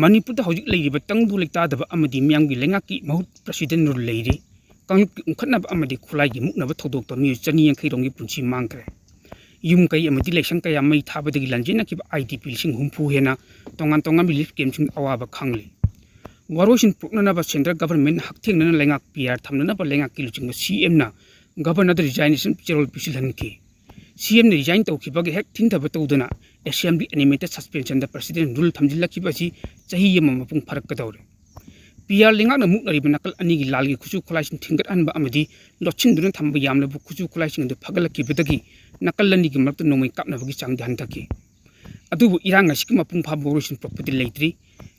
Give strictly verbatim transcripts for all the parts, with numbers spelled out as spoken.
ꯃꯅꯤꯄꯨꯔꯗ ꯍꯧꯖꯤꯛ ꯂꯩꯔꯤꯕ ꯇꯪꯗꯨ ꯂꯩꯇꯥꯗꯕ ꯑꯃꯗꯤ ꯃꯤꯌꯥꯝꯒꯤ ꯂꯩꯉꯥꯛꯀꯤ ꯃꯍꯨꯠ president rule ꯂꯩꯔꯤ꯫ ꯀꯥꯡꯂꯨꯞꯀꯤ ꯎꯪꯈꯠꯅꯕ ꯑꯃꯗꯤ ꯈꯨꯠꯂꯥꯏꯒꯤ ꯃꯨꯛꯅꯕ ꯊꯧꯗꯣꯛꯇ ꯃꯤꯑꯣꯏ ꯆꯅꯤ ꯌꯥꯡꯈꯩ ꯔꯣꯝꯒꯤ ꯄꯨꯟꯁꯤ ꯃꯥꯡꯈ꯭ꯔꯦ꯫ ꯌꯨꯝ ꯀꯩ ꯑꯃꯗꯤ ꯂꯥꯏꯁꯪ ꯀꯌꯥ ꯃꯩ ꯊꯥꯕꯗꯒꯤ ꯂꯥꯟꯖꯦꯟꯅꯈꯤꯕ IDP ꯂꯤꯁꯤꯡ ꯍꯨꯝꯐꯨ ꯍꯦꯟꯅ ꯇꯣꯉꯥꯟ ꯇꯣꯉꯥꯟꯕ relief camp ꯁꯤꯡꯗ ꯑꯋꯥꯕ ꯈꯥꯡꯂꯤ꯫ ꯋꯥꯔꯣꯏꯁꯤꯟ ꯄꯣꯛꯅꯅꯕ central government ꯅ ꯍꯛꯊꯦꯡꯅꯅ ꯂꯩꯉꯥꯛ PR ꯊꯝꯅꯅꯕ ꯂꯩꯉꯥꯛꯀꯤ ꯂꯨꯆꯤꯡꯕ CM ꯅ Governor ꯗ resignation ꯆꯦꯔꯣꯜ ꯄꯤꯁꯤꯜꯍꯟꯈꯤ꯫ CM ꯅ resign ꯇꯧꯈꯤꯕꯒ ꯍꯦꯛ ꯊꯤꯡꯊꯕ ꯇꯧꯗꯅ Assembly animated suspension ꯗ president rule ꯊꯝꯖꯤꯜꯂꯛꯈꯤꯕ ꯑꯁꯤ ꯆꯍꯤ ꯑꯃ ꯃꯄꯨꯡ ꯐꯥꯔꯛꯀꯗꯧꯔꯦ꯫ PR ꯂꯩꯉꯥꯛꯅ ꯃꯨꯛꯅꯔꯤꯕ ꯅꯥꯀꯜ ꯑꯅꯤꯒꯤ ꯂꯥꯜꯒꯤ ꯈꯨꯠꯁꯨ ꯈꯨꯠꯂꯥꯏꯁꯤꯡ ꯊꯤꯡꯒꯠꯍꯟꯕ ꯑꯃꯗꯤ ꯂꯣꯠꯁꯤꯟꯗꯨꯅ ꯊꯝꯕ ꯌꯥꯝꯂꯕ ꯈꯨꯠꯁꯨ ꯈꯨꯠꯂꯥꯏꯁꯤꯡ ꯑꯗꯨ ꯐꯒꯠꯂꯛꯈꯤꯕꯗꯒꯤ ꯅꯥꯀꯜ ꯑꯅꯤꯒꯤ ꯃꯔꯛꯇ ꯅꯣꯡꯃꯩ ꯀꯥꯞꯅꯕꯒꯤ ꯆꯥꯡꯗꯤ ꯍꯟꯊꯈꯤ꯫ ꯑꯗꯨꯕꯨ ꯏꯔꯥꯡ ꯑꯁꯤꯒꯤ ꯃꯄꯨꯡ ꯐꯥꯕ ꯋꯥꯔꯣꯏꯁꯤꯟ ꯄꯨꯔꯛꯄꯗꯤ ꯂꯩꯇ꯭ꯔꯤ꯫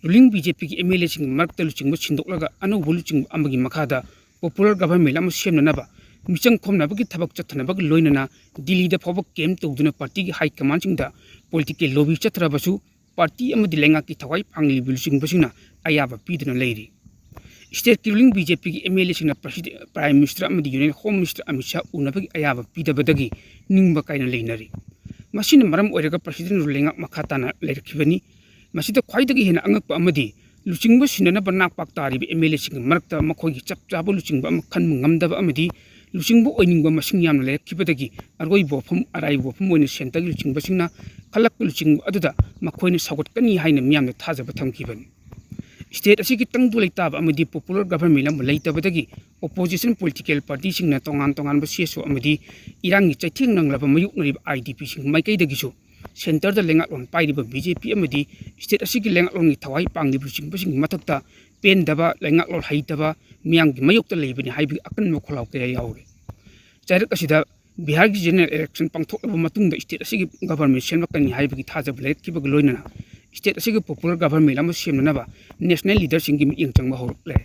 Ruling BJP ꯒꯤ MLA ꯁꯤꯡꯒꯤ ꯃꯔꯛꯇ ꯂꯨꯆꯤꯡꯕ ꯁꯤꯟꯗꯣꯛꯂꯒ ꯑꯅꯧꯕ ꯂꯨꯆꯤꯡꯕ ꯑꯃꯒꯤ ꯃꯈꯥꯗ popular government ꯑꯃ ꯁꯦꯝꯅꯅꯕ ꯃꯤꯆꯪ ꯈꯣꯝꯅꯕꯒꯤ ꯊꯕꯛ ꯆꯠꯊꯅꯕꯒ ꯂꯣꯏꯅꯅ ꯗꯤꯜꯂꯤꯗ ꯐꯥꯎꯕ camp ꯇꯧꯗꯨꯅ party ꯒꯤ high command ꯁꯤꯡꯗ political lobby ꯆꯠꯊꯔꯕꯁꯨ party ꯑꯃꯗꯤ ꯂꯩꯉꯥꯛꯀꯤ ꯊꯋꯥꯏ ꯄꯥꯡꯂꯤꯕ ꯂꯨꯆꯤꯡꯕꯁꯤꯡꯅ ꯑꯌꯥꯕ ꯄꯤꯗꯨꯅ ꯂꯩꯔꯤ꯫ State ꯀꯤ ruling BJP ꯒꯤ MLA ꯁꯤꯡꯅ President, Prime Minister ꯑꯃꯗꯤ Union Home Minister Amit Shah ꯎꯅꯕꯒꯤ ꯑꯌꯥꯕ ꯄꯤꯗꯕꯗꯒꯤ ꯅꯤꯡꯕ ꯀꯥꯏꯅ ꯂꯩꯅꯔꯤ꯫ ꯃꯁꯤꯅ ꯃꯔꯝ ꯑꯣꯏꯔꯒ president rule ꯂꯩꯉꯥꯛ ꯃꯈꯥ ꯇꯥꯅ ꯂꯩꯔꯛꯈꯤꯕꯅꯤ꯫ ꯃꯁꯤꯗ ꯈ꯭ꯋꯥꯏꯗꯒꯤ ꯍꯦꯟꯅ ꯑꯉꯛꯄ ꯑꯃꯗꯤ ꯂꯨꯆꯤꯡꯕ ꯁꯤꯟꯅꯅꯕ ꯅꯥꯛ ꯄꯥꯛ ꯇꯥꯔꯤꯕ MLA ꯁꯤꯡꯒꯤ ꯃꯔꯛꯇ ꯃꯈꯣꯏꯒꯤ ꯆꯞ ꯆꯥꯕ ꯂꯨꯆꯤꯡꯕ ꯑꯃ ꯈꯟꯕ ꯉꯝꯗꯕ ꯑꯃꯗꯤ ꯂꯨꯆꯤꯡꯕ ꯑꯣꯏꯅꯤꯡꯕ ꯃꯁꯤꯡ ꯌꯥꯝꯅ ꯂꯩꯔꯛꯈꯤꯕꯗꯒꯤ ꯑꯔꯣꯏꯕ ꯋꯥꯐꯝ, ꯑꯔꯥꯏꯕ ꯋꯥꯐꯝ ꯑꯣꯏꯅ centre ꯒꯤ ꯂꯨꯆꯤꯡꯕꯁꯤꯡꯅ ꯈꯜꯂꯛꯄ ꯂꯨꯆꯤꯡꯕ ꯑꯗꯨꯗ ꯃꯈꯣꯏꯅ ꯁꯧꯒꯠꯀꯅꯤ ꯍꯥꯏꯅ ꯃꯤꯌꯥꯝꯅ ꯊꯥꯖꯕ ꯊꯝꯈꯤꯕꯅꯤ꯫ State ꯑꯁꯤꯒꯤ ꯇꯪꯗꯨ ꯂꯩꯇꯥꯕ ꯑꯃꯗꯤ popular government ꯑꯃ ꯂꯩꯇꯕꯗꯒꯤ opposition political party ꯁꯤꯡꯅ ꯇꯣꯉꯥꯟ ꯇꯣꯉꯥꯟꯕ CSO ꯑꯃꯗꯤ ꯏꯔꯥꯡꯒꯤ ꯆꯩꯊꯦꯡ ꯅꯪꯂꯕ ꯃꯥꯌꯣꯛꯅꯔꯤꯕ IDP ꯁꯤꯡ ꯃꯥꯏꯀꯩꯗꯒꯤꯁꯨ centre ꯗ ꯂꯩꯉꯥꯛꯂꯣꯟ ꯄꯥꯏꯔꯤꯕ BJP ꯑꯃꯗꯤ state ꯑꯁꯤꯒꯤ ꯂꯩꯉꯥꯛꯂꯣꯟꯒꯤ ꯊꯋꯥꯏ ꯄꯥꯡꯂꯤꯕ ꯂꯨꯆꯤꯡꯕꯁꯤꯡꯒꯤ ꯃꯊꯛꯇ ꯄꯦꯟꯗꯕ, ꯂꯩꯉꯥꯛꯂꯣꯟ ꯍꯩꯇꯕ, ꯃꯤꯌꯥꯝꯒꯤ ꯃꯥꯌꯣꯛꯇ ꯂꯩꯕꯅꯤ ꯍꯥꯏꯕꯒꯤ ꯑꯀꯟꯕ ꯈꯣꯜꯂꯥꯎ ꯀꯌꯥ ꯌꯥꯎꯔꯤ꯫ ꯆꯩꯔꯛ ꯑꯁꯤꯗ ꯕꯤꯍꯥꯔꯒꯤ general election ꯄꯥꯡꯊꯣꯛꯂꯕ ꯃꯇꯨꯡꯗ state ꯑꯁꯤꯒꯤ government ꯁꯦꯝꯂꯛꯀꯅꯤ ꯍꯥꯏꯕꯒꯤ ꯊꯥꯖꯕ ꯂꯩꯔꯛꯈꯤꯕꯒ ꯂꯣꯏꯅꯅ state ꯑꯁꯤꯒꯤ popular government ꯑꯃ ꯁꯦꯝꯅꯅꯕ national leader ꯁꯤꯡꯒꯤ ꯃꯤꯠꯌꯦꯡ ꯆꯪꯕ ꯍꯧꯔꯛꯂꯦ꯫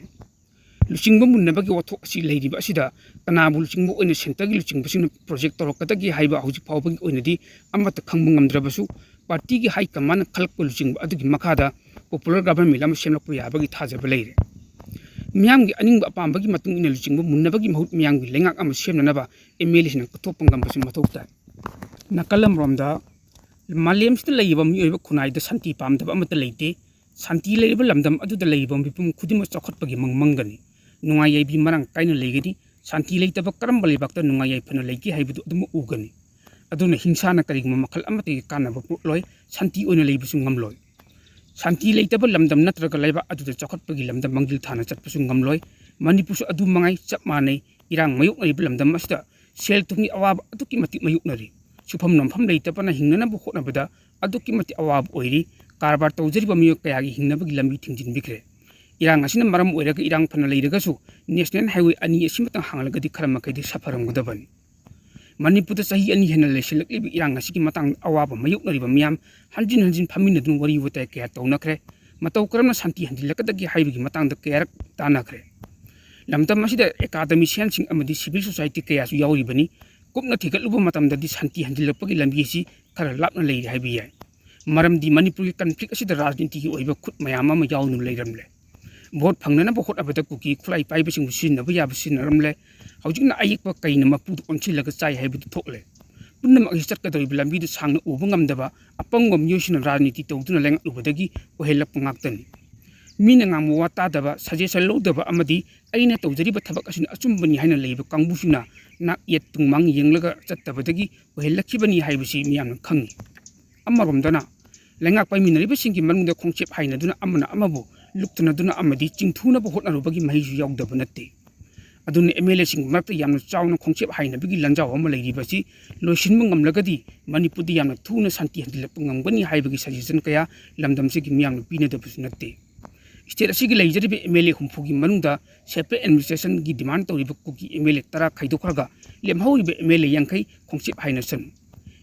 ꯂꯨꯆꯤꯡꯕ ꯃꯨꯟꯅꯕꯒꯤ ꯋꯥꯊꯣꯛ ꯑꯁꯤ ꯂꯩꯔꯤꯕ ꯑꯁꯤꯗ ꯀꯅꯥꯕꯨ ꯂꯨꯆꯤꯡꯕ ꯑꯣꯏꯅ centre ꯒꯤ ꯂꯨꯆꯤꯡꯕꯁꯤꯡꯅ project ꯇꯧꯔꯛꯀꯗꯒꯦ ꯍꯥꯏꯕ ꯍꯧꯖꯤꯛ ꯐꯥꯎꯕꯒꯤ ꯑꯣꯏꯅꯗꯤ ꯑꯃꯠꯇ ꯈꯪꯕ ꯉꯝꯗ꯭ꯔꯕꯁꯨ party ꯒꯤ high command ꯅ ꯈꯜꯂꯛꯄ ꯂꯨꯆꯤꯡꯕ ꯑꯗꯨꯒꯤ ꯃꯈꯥꯗ popular government ꯑꯃ ꯁꯦꯝꯂꯛꯄ ꯌꯥꯕꯒꯤ ꯊꯥꯖꯕ ꯂꯩꯔꯦ꯫ ꯃꯤꯌꯥꯝꯒꯤ ꯑꯅꯤꯡꯕ ꯑꯄꯥꯝꯕꯒꯤ ꯃꯇꯨꯡ ꯏꯟꯅ ꯂꯨꯆꯤꯡꯕ ꯃꯨꯟꯅꯕꯒꯤ ꯃꯍꯨꯠ ꯃꯤꯌꯥꯝꯒꯤ ꯂꯩꯉꯥꯛ ꯑꯃ ꯁꯦꯝꯅꯅꯕ MLA ꯁꯤꯡꯅ ꯀꯠꯊꯣꯛꯄ ꯉꯝꯕꯁꯨ ꯃꯊꯧ ꯇꯥꯏ꯫ ꯅꯥꯀꯜ ꯑꯃꯔꯣꯝꯗ ꯃꯥꯂꯦꯝꯁꯤꯗ ꯂꯩꯔꯤꯕ ꯃꯤꯑꯣꯏꯕ ꯈꯨꯟꯅꯥꯏꯗ ꯁꯥꯟꯇꯤ ꯄꯥꯝꯗꯕ ꯑꯃꯠꯇ ꯂꯩꯇꯦ꯫ ꯁꯥꯟꯇꯤ ꯂꯩꯔꯤꯕ ꯂꯝꯗꯝ ꯑꯗꯨꯗ ꯂꯩꯔꯤꯕ ꯃꯤꯄꯨꯝ ꯈꯨꯗꯤꯡꯃꯛ ꯆꯥꯎꯈꯠꯄꯒꯤ ꯃꯪ ꯃꯪꯒꯅꯤ꯫ ꯅꯨꯡꯉꯥꯏ ꯌꯥꯏꯕꯤ ꯃꯔꯥꯡ ꯀꯥꯏꯅ ꯂꯩꯒꯅꯤ꯫ ꯁꯥꯟꯇꯤ ꯂꯩꯇꯕ ꯀꯔꯝꯕ ꯂꯩꯕꯥꯛꯇ ꯅꯨꯡꯉꯥꯏ ꯌꯥꯏꯐꯅ ꯂꯩꯒꯦ ꯍꯥꯏꯕꯗꯨ ꯑꯗꯨꯃꯛ ꯎꯒꯅꯤ꯫ ꯑꯗꯨꯅ ꯍꯤꯡꯁꯥꯅ ꯀꯔꯤꯒꯨꯝꯕ ꯃꯈꯜ ꯑꯃꯠꯇꯒꯤ ꯀꯥꯟꯅꯕ ꯄꯨꯔꯛꯂꯣꯏ, ꯁꯥꯟꯇꯤ ꯑꯣꯏꯅ ꯂꯩꯕꯁꯨ ꯉꯝꯂꯣꯏ꯫ ꯁꯥꯟꯇꯤ ꯂꯩꯇꯕ ꯂꯝꯗꯝ ꯅꯠꯇ꯭ꯔꯒ ꯂꯩꯕꯥꯛ ꯑꯗꯨꯗ ꯆꯥꯎꯈꯠꯄꯒꯤ ꯂꯝꯗꯝ ꯃꯥꯡꯖꯤꯜ ꯊꯥꯅ ꯆꯠꯄꯁꯨ ꯉꯝꯂꯣꯏ꯫ ꯃꯅꯤꯄꯨꯔꯁꯨ ꯑꯗꯨ ꯃꯉꯥꯏ ꯆꯞ ꯃꯥꯟꯅꯩ꯫ ꯏꯔꯥꯡ ꯃꯥꯌꯣꯛꯅꯔꯤꯕ ꯂꯝꯗꯝ ꯑꯁꯤꯗ ꯁꯦꯜ ꯊꯨꯝꯒꯤ ꯑꯋꯥꯕ ꯑꯗꯨꯛꯀꯤ ꯃꯇꯤꯛ ꯃꯥꯌꯣꯛꯅꯔꯤ꯫ ꯁꯨꯐꯝ ꯅꯣꯝꯐꯝ ꯂꯩꯇꯕꯅ ꯍꯤꯡꯅꯅꯕ ꯍꯣꯠꯅꯕꯗ ꯑꯗꯨꯛꯀꯤ ꯃꯇꯤꯛ ꯑꯋꯥꯕ ꯑꯣꯏꯔꯤ꯫ ꯀꯔꯕꯥꯔ ꯇꯧꯖꯔꯤꯕ ꯃꯤꯑꯣꯏ ꯀꯌꯥꯒꯤ ꯍꯤꯡꯅꯕꯒꯤ ꯂꯝꯕꯤ ꯊꯤꯡꯖꯤꯟꯕꯤꯈ꯭ꯔꯦ꯫ ꯏꯔꯥꯡ ꯑꯁꯤꯅ ꯃꯔꯝ ꯑꯣꯏꯔꯒ ꯏꯔꯥꯡ ꯐꯅ ꯂꯩꯔꯒꯁꯨ ꯅꯦꯁꯅꯦꯜ ꯍꯥꯏꯋꯦ ꯑꯅꯤ ꯑꯁꯤꯃꯇꯪ ꯍꯥꯡꯂꯒꯗꯤ ꯈꯔ ꯃꯈꯩꯗꯤ ꯁꯥꯐꯔꯝꯒꯗꯕꯅꯤ꯫ ꯃꯅꯤꯄꯨꯔꯗ ꯆꯍꯤ ꯑꯅꯤ ꯍꯦꯟꯅ ꯂꯩꯁꯤꯜꯂꯛꯂꯤꯕ ꯏꯔꯥꯡ ꯑꯁꯤꯒꯤ ꯃꯇꯥꯡꯗ ꯑꯋꯥꯕ ꯃꯥꯌꯣꯛꯅꯔꯤꯕ ꯃꯤꯌꯥꯝ ꯍꯟꯖꯤꯟ ꯍꯟꯖꯤꯟ ꯐꯝꯃꯤꯟꯅꯗꯨꯅ ꯋꯥꯔꯤ ꯋꯥꯇꯥꯏ ꯀꯌꯥ ꯇꯧꯅꯈ꯭ꯔꯦ꯫ ꯃꯇꯧ ꯀꯔꯝꯅ ꯁꯥꯟꯇꯤ ꯍꯟꯖꯤꯜꯂꯛꯀꯗꯒꯦ ꯍꯥꯏꯕꯒꯤ ꯃꯇꯥꯡꯗ ꯀꯌꯥꯔꯛ ꯇꯥꯟꯅꯈ꯭ꯔꯦ꯫ ꯂꯝꯗꯝ ꯑꯁꯤꯗ ꯑꯦꯀꯥꯗꯃꯤꯁꯤꯌꯥꯟꯁꯤꯡ ꯑꯃꯗꯤ ꯁꯤꯚꯤꯜ ꯁꯣꯁꯥꯏꯇꯤ ꯀꯌꯥꯁꯨ ꯌꯥꯎꯔꯤꯕꯅꯤ꯫ ꯀꯨꯞꯅ ꯊꯤꯒꯠꯂꯨꯕ ꯃꯇꯝꯗꯗꯤ ꯁꯥꯟꯇꯤ ꯍꯟꯖꯤꯜꯂꯛꯄꯒꯤ ꯂꯝꯕꯤ ꯑꯁꯤ ꯈꯔ ꯂꯥꯞꯅ ꯂꯩꯔꯤ ꯍꯥꯏꯕ ꯌꯥꯏ꯫ ꯃꯔꯝꯗꯤ ꯃꯅꯤꯄꯨꯔꯒꯤ ꯀꯟꯐ꯭ꯂꯤꯛ ꯑꯁꯤꯗ ꯔꯥꯖꯅꯤꯇꯤꯒꯤ ꯑꯣꯏꯕ ꯈꯨꯠ ꯃꯌꯥꯝ ꯑꯃ ꯌꯥꯎꯗꯨꯅ ꯂꯩꯔꯝꯂꯦ꯫ ꯚꯣꯠ ꯐꯪꯅꯅꯕ ꯍꯣꯠꯅꯕꯗ ꯀꯨꯀꯤ ꯈꯨꯠꯂꯥꯏ ꯄꯥꯏꯕꯁꯤꯡꯕꯨ ꯁꯤꯖꯤꯟꯅꯕ ꯌꯥꯕ ꯁꯤꯖꯤꯟꯅꯔꯝꯂꯦ꯫ ꯍꯧꯖꯤꯛꯅ ꯑꯌꯦꯛꯄ ꯀꯩꯅ ꯃꯄꯨꯗ ꯑꯣꯟꯁꯤꯜꯂꯒ ꯆꯥꯏ ꯍꯥꯏꯕꯗꯨ ꯊꯣꯛꯂꯦ꯫ ꯄꯨꯝꯅꯃꯛ ꯑꯁꯤ ꯆꯠꯀꯗꯧꯔꯤꯕ ꯂꯝꯕꯤꯗꯨ ꯁꯥꯡꯅ ꯎꯕ ꯉꯝꯗꯕ ꯑꯄꯪꯕ ꯃꯤꯑꯣꯏꯁꯤꯡꯅ ꯔꯥꯖꯅꯤꯇꯤ ꯇꯧꯗꯨꯅ ꯂꯩꯉꯥꯛꯂꯨꯕꯗꯒꯤ ꯑꯣꯏꯍꯜꯂꯛꯄ ꯉꯥꯛꯇꯅꯤ꯫ ꯃꯤꯅ ꯉꯥꯡꯕ ꯋꯥ ꯇꯥꯗꯕ, ꯁꯖꯦꯁꯟ ꯂꯧꯗꯕ ꯑꯃꯗꯤ ꯑꯩꯅ ꯇꯧꯖꯔꯤꯕ ꯊꯕꯛ ꯑꯁꯤꯅ ꯑꯆꯨꯝꯕꯅꯤ ꯍꯥꯏꯅ ꯂꯩꯕ ꯀꯥꯡꯕꯨꯁꯤꯡꯅ ꯅꯥꯛ ꯌꯦꯠ ꯇꯨꯡꯃꯥꯡ ꯌꯦꯡꯂꯒ ꯆꯠꯇꯕꯗꯒꯤ ꯑꯣꯏꯍꯜꯂꯛꯈꯤꯕꯅꯤ ꯍꯥꯏꯕꯁꯤ ꯃꯤꯌꯥꯝꯅ ꯈꯪꯏ꯫ ꯑꯃꯔꯣꯝꯗꯅ ꯂꯩꯉꯥꯛ ꯄꯥꯏꯃꯤꯟꯅꯔꯤꯕꯁꯤꯡꯒꯤ ꯃꯅꯨꯡꯗ ꯈꯣꯡꯆꯦꯞ ꯍꯥꯏꯅꯗꯨꯅ ꯑꯃꯅ ꯑꯃꯕꯨ ꯂꯨꯛꯇꯅꯗꯨꯅ ꯑꯃꯗꯤ ꯆꯤꯡꯊꯨꯅꯕ ꯍꯣꯠꯅꯔꯨꯕꯒꯤ ꯃꯍꯩꯁꯨ ꯌꯥꯎꯗꯕ ꯅꯠꯇꯦ꯫ ꯑꯗꯨꯅ ꯑꯦꯝ ꯑꯦꯜ ꯑꯦꯁꯤꯡꯒꯤ ꯃꯔꯛꯇ ꯌꯥꯝꯅ ꯆꯥꯎꯅ ꯈꯣꯡꯆꯦꯞ ꯍꯥꯏꯅꯕꯒꯤ ꯂꯥꯟꯖꯥꯎ ꯑꯃ ꯂꯩꯔꯤꯕꯁꯤ ꯂꯣꯏꯁꯤꯟꯕ ꯉꯝꯂꯒꯗꯤ ꯃꯅꯤꯄꯨꯔꯗ ꯌꯥꯝꯅ ꯊꯨꯅ ꯁꯥꯟꯇꯤ ꯍꯟꯖꯤꯜꯂꯛꯄ ꯉꯝꯒꯅꯤ ꯍꯥꯏꯕꯒꯤ ꯁꯖꯦꯁꯟ ꯀꯌꯥ ꯂꯝꯗꯝꯁꯤꯒꯤ ꯃꯤꯌꯥꯝꯅ ꯄꯤꯅꯗꯕꯁꯨ ꯅꯠꯇꯦ꯫ ꯁ꯭ꯇꯦꯠ ꯑꯁꯤꯒꯤ ꯂꯩꯖꯔꯤꯕ ꯑꯦꯝ ꯑꯦꯜ ꯑꯦ ꯍꯨꯝꯐꯨꯒꯤ ꯃꯅꯨꯡꯗ ꯁꯦꯄꯔꯦꯠ ꯑꯦꯗꯃꯤꯅꯤꯁꯇ꯭ꯔꯦꯁꯟꯒꯤ ꯗꯤꯃꯥꯟ ꯇꯧꯔꯤꯕ ꯀꯨꯀꯤ ꯑꯦꯝ ꯑꯦꯜ ꯑꯦ ꯇꯔꯥ ꯈꯥꯏꯗꯣꯛꯈ꯭ꯔꯒ ꯂꯦꯝꯍꯧꯔꯤꯕ ꯑꯦꯝ ꯑꯦꯜ ꯑꯦ ꯌꯥꯡꯈꯩ ꯈꯣꯡꯆꯦꯞ ꯍꯥꯏꯅꯁꯅꯨ꯫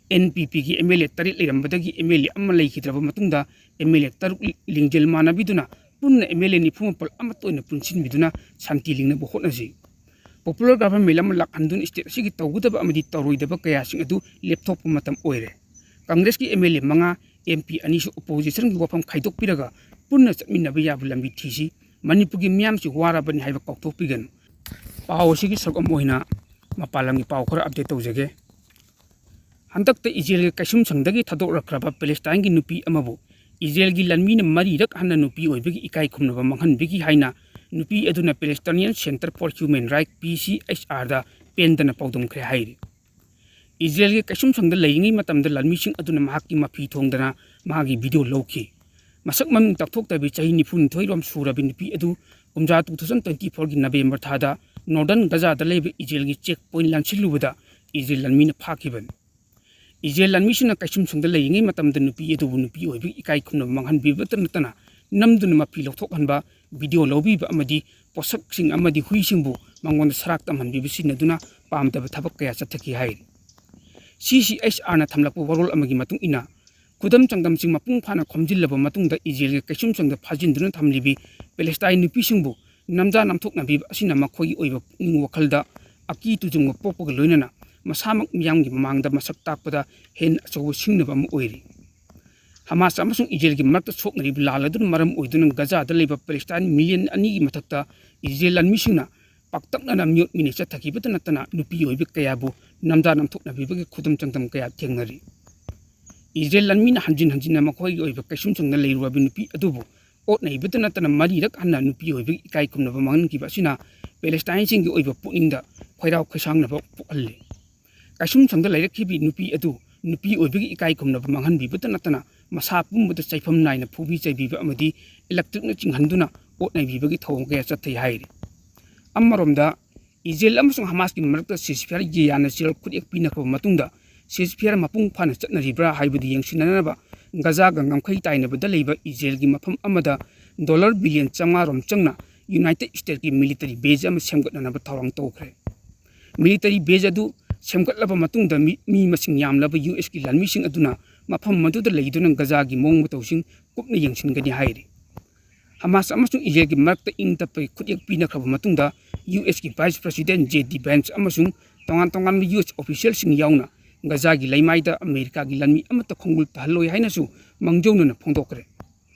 ꯑꯦꯟ ꯄꯤ ꯄꯤꯒꯤ ꯑꯦꯝ ꯑꯦꯜ ꯑꯦ ꯇꯔꯦꯠ ꯂꯩꯔꯝꯕꯗꯒꯤ ꯑꯦꯝ ꯑꯦꯜ ꯑꯦ ꯑꯃ ꯂꯩꯈꯤꯗ꯭ꯔꯕ ꯃꯇꯨꯡꯗ ꯑꯦꯝ ꯑꯦꯜ ꯑꯦ ꯇꯔꯨꯛ ꯂꯤꯡꯖꯦꯜ ꯃꯥꯟꯅꯕꯤꯗꯨꯅ ꯄꯨꯟꯅ ꯑꯦꯝ ꯑꯦꯜ ꯑꯦ ꯅꯤꯐꯨ ꯃꯥꯄꯜ ꯑꯃꯠꯇ ꯑꯣꯏꯅ ꯄꯨꯟꯁꯤꯟꯕꯤꯗꯨꯅ ꯁꯥꯟꯇꯤ ꯂꯤꯡꯅꯕ ꯍꯣꯠꯅꯁꯤ꯫ ꯄꯣꯄꯨꯂꯔ ꯒꯚꯔꯟꯃꯦꯟ ꯑꯃ ꯂꯥꯛꯍꯟꯗꯨꯅ ꯁ꯭ꯇꯦꯠ ꯑꯁꯤꯒꯤ ꯇꯧꯒꯗꯕ ꯑꯃꯗꯤ ꯇꯧꯔꯣꯏꯗꯕ ꯀꯌꯥꯁꯤꯡ ꯑꯗꯨ ꯂꯦꯞꯊꯣꯛꯄ ꯃꯇꯝ ꯑꯣꯏꯔꯦ꯫ ꯀꯪꯒ꯭ꯔꯦꯁꯀꯤ ꯑꯦꯝ ꯑꯦꯜ ꯑꯦ ꯃꯉꯥ, ꯑꯦꯝ ꯄꯤ ꯑꯅꯤꯁꯨ ꯑꯣꯄꯣꯖꯤꯁꯟꯒꯤ ꯋꯥꯐꯝ ꯈꯥꯏꯗꯣꯛꯄꯤꯔꯒ ꯄꯨꯟꯅ ꯆꯠꯃꯤꯟꯅꯕ ꯌꯥꯕ ꯂꯝꯕꯤ ꯊꯤꯁꯤ꯫ ꯃꯅꯤꯄꯨꯔꯒꯤ ꯃꯤꯌꯥꯝꯁꯤ ꯋꯥꯔꯕꯅꯤ ꯍꯥꯏꯕ ꯀꯥꯎꯊꯣꯛꯄꯤꯒꯅꯨ꯫ ꯄꯥꯎ ꯑꯁꯤꯒꯤ ꯁꯔꯨꯛ ꯑꯃ ꯑꯣꯏꯅ ꯃꯄꯥꯟ ꯂꯝꯒꯤ ꯄꯥꯎ ꯈꯔ ꯑꯞꯗꯦꯠ ꯇꯧꯖꯒꯦ꯫ ꯍꯟꯗꯛꯇ ꯏꯖꯔꯦꯜꯒꯤ ꯀꯩꯁꯨꯝꯁꯪꯗꯒꯤ ꯊꯥꯗꯣꯛꯂꯛꯈ꯭ꯔꯕ ꯄꯦꯂꯦꯁꯇꯥꯏꯟꯒꯤ ꯅꯨꯄꯤ ꯑꯃꯕꯨ ꯏꯖꯔꯦꯜꯒꯤ ꯂꯥꯟꯃꯤꯅ ꯃꯔꯤꯔꯛ ꯍꯟꯅ ꯅꯨꯄꯤ ꯑꯣꯏꯕꯒꯤ ꯏꯀꯥꯏ ꯈꯨꯝꯅꯕ ꯃꯥꯡꯍꯟꯕꯤꯈꯤ ꯍꯥꯏꯅ ꯅꯨꯄꯤ ꯑꯗꯨꯅ Palestinian Center for Human Rights, P C H R, ꯗ ꯄꯦꯟꯗꯅ ꯄꯥꯎꯗꯝꯈ꯭ꯔꯦ ꯍꯥꯏꯔꯤ꯫ ꯏꯖꯔꯦꯜꯒꯤ ꯀꯩꯁꯨꯝꯁꯪꯗ ꯂꯩꯔꯤꯉꯩ ꯃꯇꯝꯗ ꯂꯥꯟꯃꯤꯁꯤꯡ ꯑꯗꯨꯅ ꯃꯍꯥꯛꯀꯤ ꯃꯐꯤ ꯊꯣꯡꯗꯅ ꯃꯥꯒꯤ video ꯂꯧꯈꯤ꯫ ꯃꯁꯛ ꯃꯃꯤꯡ ꯇꯥꯛꯊꯣꯛꯇꯕꯤ ꯆꯍꯤ ꯅꯤꯐꯨꯅꯤꯊꯣꯏ ꯔꯣꯝ ꯁꯨꯔꯕꯤ ꯅꯨꯄꯤ ꯑꯗꯨ ꯀꯨꯝꯖꯥ two thousand twenty fourꯒꯤ November ꯊꯥꯗ Northern Gazaꯗ ꯂꯩꯕ ꯏꯖꯔꯦꯜꯒꯤ check point ꯂꯥꯟꯁꯤꯜꯂꯨꯕꯗ ꯏꯖꯔꯦꯜ ꯂꯥꯟꯃꯤꯅ ꯐꯥꯈꯤꯕꯅꯤ꯫ ꯏꯖꯔꯦꯜ ꯂꯥꯟꯃꯤꯁꯤꯡꯅ ꯀꯩꯁꯨꯝꯁꯪꯗ ꯂꯩꯔꯤꯉꯩ ꯃꯇꯝꯗ ꯅꯨꯄꯤ ꯑꯗꯨꯕꯨ ꯅꯨꯄꯤ ꯑꯣꯏꯕꯒꯤ ꯏꯀꯥꯏ ꯈꯨꯝꯅꯕ ꯃꯥꯡꯍꯟꯕꯤꯕꯇ ꯅꯠꯇꯅ ꯅꯝꯗꯨꯅ ꯃꯐꯤ ꯂꯧꯊꯣꯛꯍꯟꯕ, video ꯂꯧꯕꯤꯕ ꯑꯃꯗꯤ ꯄꯣꯠꯁꯛꯁꯤꯡ ꯑꯃꯗꯤ ꯍꯨꯏꯁꯤꯡꯕꯨ ꯃꯉꯣꯟꯗ ꯁꯔꯥꯛ ꯇꯝꯍꯟꯕꯤꯕ ꯁꯤꯖꯤꯟꯅꯗꯨꯅ ꯄꯥꯝꯗꯕ ꯊꯕꯛ ꯀꯌꯥ ꯆꯠꯊꯈꯤ ꯍꯥꯏꯔꯤ꯫ C C H Rꯅ ꯊꯝꯂꯛꯄ ꯋꯥꯔꯣꯜ ꯑꯃꯒꯤ ꯃꯇꯨꯡ ꯏꯟꯅ, ꯈꯨꯗꯝ ꯆꯥꯡꯗꯝꯁꯤꯡ ꯃꯄꯨꯡ ꯐꯥꯅ ꯈꯣꯝꯖꯤꯜꯂꯕ ꯃꯇꯨꯡꯗ ꯏꯖꯔꯦꯜꯒꯤ ꯀꯩꯁꯨꯝꯁꯪꯗ ꯐꯥꯖꯤꯟꯗꯨꯅ ꯊꯝꯂꯤꯕꯤ ꯄꯦꯂꯦꯁꯇꯥꯏꯟ ꯅꯨꯄꯤꯁꯤꯡꯕꯨ ꯅꯝꯖꯥ ꯅꯝꯊꯣꯛꯅꯕꯤꯕ ꯑꯁꯤꯅ ꯃꯈꯣꯏꯒꯤ ꯑꯣꯏꯕ ꯄꯨꯛꯅꯤꯡ ꯋꯥꯈꯜꯗ ꯑꯀꯤ ꯇꯨꯖꯨꯡꯕ ꯄꯣꯛꯄꯒ ꯂꯣꯏꯅꯅ ꯃꯁꯥꯃꯛ ꯃꯤꯌꯥꯝꯒꯤ ꯃꯃꯥꯡꯗ ꯃꯁꯛ ꯇꯥꯛꯄꯗ ꯍꯦꯟꯅ ꯑꯆꯧꯕ ꯁꯤꯡꯅꯕ ꯑꯃ ꯑꯣꯏꯔꯤ꯫ ꯍꯃꯥꯁ ꯑꯃꯁꯨꯡ ꯏꯖꯔꯦꯜꯒꯤ ꯃꯔꯛꯇ ꯁꯣꯛꯅꯔꯤꯕ ꯂꯥꯜ ꯑꯗꯨꯅ ꯃꯔꯝ ꯑꯣꯏꯗꯨꯅ ꯒꯖꯥꯗ ꯂꯩꯕ ꯄꯦꯂꯦꯁꯇꯥꯏꯟ ꯃꯤꯂꯤꯌꯟ ꯑꯅꯤꯒꯤ ꯃꯊꯛꯇ ꯏꯖꯔꯦꯜ ꯂꯥꯟꯃꯤꯁꯤꯡꯅ ꯄꯥꯛꯇꯛꯅꯅ ꯃꯤꯑꯣꯠ ꯃꯤꯅꯩ ꯆꯠꯊꯈꯤꯕꯇ ꯅꯠꯇꯅ ꯅꯨꯄꯤ ꯑꯣꯏꯕ ꯀꯌꯥꯕꯨ ꯅꯝꯖꯥ ꯅꯝꯊꯣꯛꯅꯕꯤꯕꯒꯤ ꯈꯨꯗꯝ ꯆꯥꯡꯗꯝ ꯀꯌꯥ ꯊꯦꯡꯅꯔꯤ꯫ ꯏꯖꯔꯦꯜ ꯂꯥꯟꯃꯤꯅ ꯍꯟꯖꯤꯟ ꯍꯟꯖꯤꯟꯅ ꯃꯈꯣꯏꯒꯤ ꯑꯣꯏꯕ ꯀꯩꯁꯨꯝꯁꯪꯗ ꯂꯩꯔꯨꯔꯕ ꯅꯨꯄꯤ ꯑꯗꯨꯕꯨ ꯑꯣꯠ ꯅꯩꯕꯇ ꯅꯠꯇꯅ ꯃꯔꯤꯔꯛ ꯍꯟꯅ ꯅꯨꯄꯤ ꯑꯣꯏꯕꯒꯤ ꯏꯀꯥꯏ ꯈꯨꯝꯅꯕ ꯃꯥꯡꯍꯟꯈꯤꯕ ꯑꯁꯤꯅ ꯄꯦꯂꯦꯁꯇꯥꯏꯟꯁꯤꯡꯒꯤ ꯑꯣꯏꯕ ꯄꯨꯛꯅꯤꯡꯗ ꯈꯣꯏꯔꯥꯎ ꯈꯣꯏꯁꯥꯎꯅꯕ ꯄꯣꯛꯍꯜꯂꯤ꯫ ꯀꯩꯁꯨꯝꯁꯪꯗ ꯂꯩꯔꯛꯈꯤꯕꯤ ꯅꯨꯄꯤ ꯑꯗꯨ ꯅꯨꯄꯤ ꯑꯣꯏꯕꯒꯤ ꯏꯀꯥꯏ ꯈꯨꯝꯅꯕ ꯃꯥꯡꯍꯟꯕꯤꯕꯇ ꯅꯠꯇꯅ ꯃꯁꯥ ꯄꯨꯝꯕꯗ ꯆꯩꯐꯝ ꯅꯥꯏꯅ ꯐꯨꯕꯤ ꯆꯩꯕꯤꯕ ꯑꯃꯗꯤ ꯏꯂꯦꯛꯇ꯭ꯔꯤꯛꯅ ꯆꯤꯡꯍꯟꯗꯨꯅ ꯑꯣꯠ ꯅꯩꯕꯤꯕꯒꯤ ꯊꯧꯑꯣꯡ ꯀꯌꯥ ꯆꯠꯊꯩ ꯍꯥꯏꯔꯤ꯫ ꯑꯃꯔꯣꯝꯗ ꯏꯖꯔꯦꯜ ꯑꯃꯁꯨꯡ ꯍꯃꯥꯁꯀꯤ ꯃꯔꯛꯇ ceasefire ꯌꯥꯅ ꯆꯦꯔꯦꯜ ꯈꯨꯠꯌꯦꯛ ꯄꯤꯅꯈ꯭ꯔꯕ ꯃꯇꯨꯡꯗ ceasefire ꯃꯄꯨꯡ ꯐꯥꯅ ꯆꯠꯅꯔꯤꯕ꯭ꯔꯥ ꯍꯥꯏꯕꯗꯨ ꯌꯦꯡꯁꯤꯟꯅꯅꯕ ꯒꯖꯥꯒ ꯉꯝꯈꯩ ꯇꯥꯏꯅꯕꯗ ꯂꯩꯕ ꯏꯖꯔꯦꯜꯒꯤ ꯃꯐꯝ ꯑꯃꯗ ꯗꯣꯂꯔ ꯕꯤꯂꯤꯌꯟ ꯆꯥꯝꯃꯉꯥ ꯔꯣꯝ ꯆꯪꯅ ꯌꯨꯅꯥꯏꯇꯦꯗ ꯁ꯭ꯇꯦꯠꯀꯤ ꯃꯤꯂꯤꯇꯔꯤ ꯕꯦꯖ ꯑꯃ ꯁꯦꯝꯒꯠꯅꯅꯕ ꯊꯧꯔꯥꯡ ꯇꯧꯈ꯭ꯔꯦ꯫ ꯃꯤꯂꯤꯇꯔꯤ ꯕꯦꯖ ꯑꯗꯨ ꯁꯦꯝꯒꯠꯂꯕ ꯃꯇꯨꯡꯗ ꯃꯤ, ꯃꯤ ꯃꯁꯤꯡ ꯌꯥꯝꯂꯕ ꯌꯨ ꯑꯦꯁꯀꯤ ꯂꯥꯟꯃꯤꯁꯤꯡ ꯑꯗꯨꯅ ꯃꯐꯝ ꯑꯗꯨꯗ ꯂꯩꯗꯨꯅ ꯒꯖꯥꯒꯤ ꯃꯑꯣꯡ ꯃꯇꯧꯁꯤꯡ ꯀꯨꯞꯅ ꯌꯦꯡꯁꯤꯟꯒꯅꯤ ꯍꯥꯏꯔꯤ꯫ ꯍꯃꯥꯁ ꯑꯃꯁꯨꯡ ꯏꯖꯔꯦꯜꯒꯤ ꯃꯔꯛꯇ ꯏꯪ ꯇꯞꯄꯒꯤ ꯈꯨꯠꯌꯦꯛ ꯄꯤꯅꯈ꯭ꯔꯕ ꯃꯇꯨꯡꯗ ꯌꯨ ꯑꯦꯁꯀꯤ ꯚꯥꯏꯁ ꯄ꯭ꯔꯁꯤꯗꯦꯟꯠ ꯖꯦ ꯗꯤ ꯚꯦꯟꯁ ꯑꯃꯁꯨꯡ ꯇꯣꯉꯥꯟ ꯇꯣꯉꯥꯟꯕ ꯌꯨ ꯑꯦꯁ ꯑꯣꯐꯤꯁꯤꯌꯦꯜꯁꯤꯡ ꯌꯥꯎꯅ ꯒꯖꯥꯒꯤ ꯂꯩꯃꯥꯏꯗ ꯑꯃꯦꯔꯤꯀꯥꯒꯤ ꯂꯥꯟꯃꯤ ꯑꯃꯠꯇ ꯈꯣꯡꯒꯨꯜ ꯇꯥꯍꯜꯂꯣꯏ ꯍꯥꯏꯅꯁꯨ ꯃꯥꯡꯖꯧꯅꯅ ꯐꯣꯡꯗꯣꯛꯈ꯭ꯔꯦ꯫